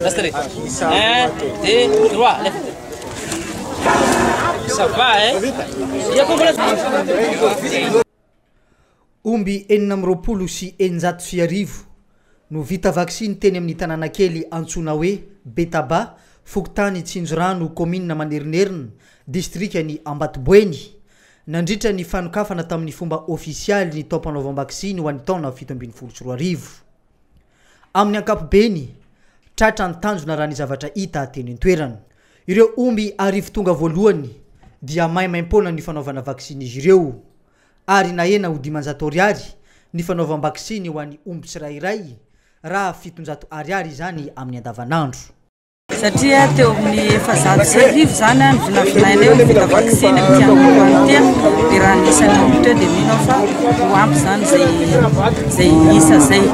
Un, deux, trois. Ça va, hein? Omby 1626 no vita vaksiny teny amin'ny tanàna kely antsoina hoe Betaba, fokontany Tsinjorano, kaominina Manerinerina, distrikan'i Ambatoboeny, nandritra ny fanokafana tamin'ny fomba ofisialy ny taom-panaovam-baksiny ho an'ny taona 2017. Amin'ny ankapobeny, tratra ny tanjona raha ny zavatra hita teny an-toerana. Ireo omby 1000 tonga voalohany dia maimaim-poana ny fanaovana vaksiny izy ireo ary nahena ho 500 ariary ny fanaovam-baksiny ho an'ny omby tsirairay raha 700 ariary izany amin'ny andavanandro. Satria teo amin'ny 1400 izany ny vinavinainay ho vita vaksiny amin'ity androany ity, dia raha ny isan'ny omby teo dia mino aho fa ho ampy izany izay izay isa izay.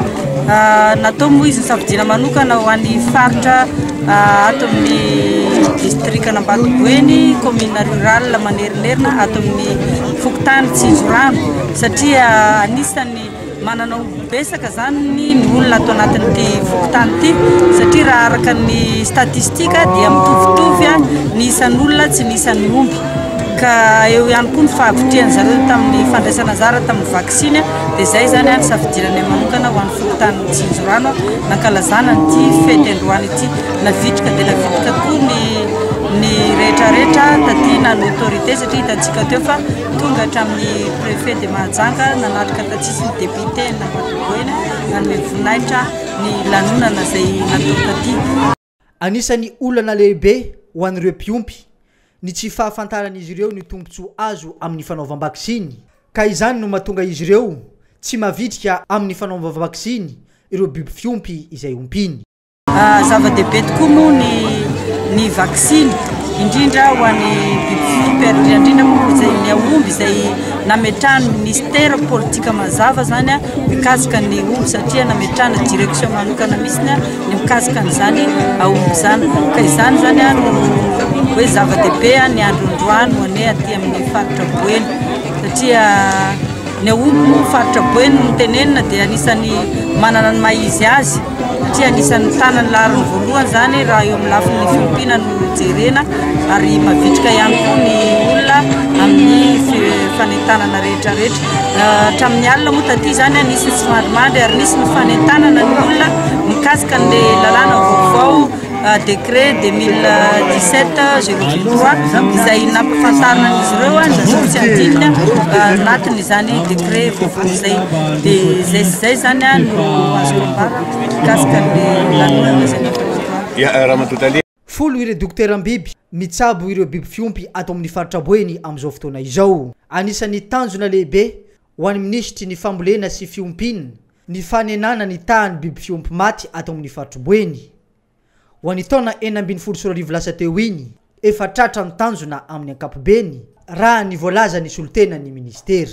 Natao moa izy nisafidiana manokana ho an'ny faritra ato amin'ny distrikan'Ambatoboeny, commune rurale Manerinerina, ato amin'ny fokontany Tsinjorano, satria anisan'ny Manana omby betsaka izany ny olona ato anatin'ity fokontany ity satria raha araka ny statistika dia mitovitovy ny isan'olona tsy ny isan'ny omby ka eo ihany koa ny fahavitrihan'ny zareo tamin'ny fandraisana anjara tamin'ny vaksiny dia izay izany ny safidiranay manokana ho an'ny fokontany Tsinjorano nankalazana an'ity fety androany ity. Navitrika dia navitrika tokoa ny ny rehetra rehetra taty na ny autorité satria hitantsika teo fa Tonga hatramin'ny Préfet de Mahajanga nanatrika tatsy ny député Nambatoboeny nanome voninahitra ny lanonana izay natao taty. Anisan'ny olana lehibe ho an'ireo mpiompy ny tsy fahafantaran'izy ireo ny tombontsoa azo amin'ny fanaovam-baksiny ka izany no mahatonga izy ireo tsy mavitrika amin'ny fanaovam-baksiny ireo biby fiompy izay ompiany. Zava-dehibe tokoa moa ny ny vaksiny, indrindra ho an'ny biby fiompy ary indrindra indrindra moa izay ny aomby izay nametrahan'ny minisitera politika mazava izany mikasika ny omby satria nametrahana direction manokana mihitsy ny mikasika an'izany aomby izany ka izany izany no hoe zava-dehibe ny andro androany ho anay aty amin'ny faritra Boeny satria ny aomby moa faritra Boeny no tenenina dia anisan'ny manana ny maha izy azy satria anisan'ny mitana ny laharana voalohany izany raha eo amin'ny lafiny fiompiana no jerena ary mavitrika ihany koa ny olona amin'ny fanentanana rehetra rehetra. Hatramin'ny alina moa taty izany nisy ny tsy mandrimandry ary nisy ny fanentanana ny olona mikasika ny lalàna vaovao décret 2017 023 izay nampafantarina an'izy ireo ny andininy sy andininy anatin'izany décret vaovao izay. Dia izay sy izay izany no azoko ambara mikasika ny lanonana izay natao androany. 10 ireo dokoteram-biby mitsabo ireo biby fiompy ato amin'ny faritra Boeny amin'izao fotoana izao. Anisan'ny tanjona lehibe ho an'ny minisitry ny fambolena sy fiompiana ny fanenana ny tahan'ny biby fiompy maty ato amin'ny faritr'i Boeny. Ho an'ny taona 2016 lasa teo iny, efa tratra ny tanjona amin'ny ankapobeny, raha ny voalazan'ny solontenan'ny minisitera.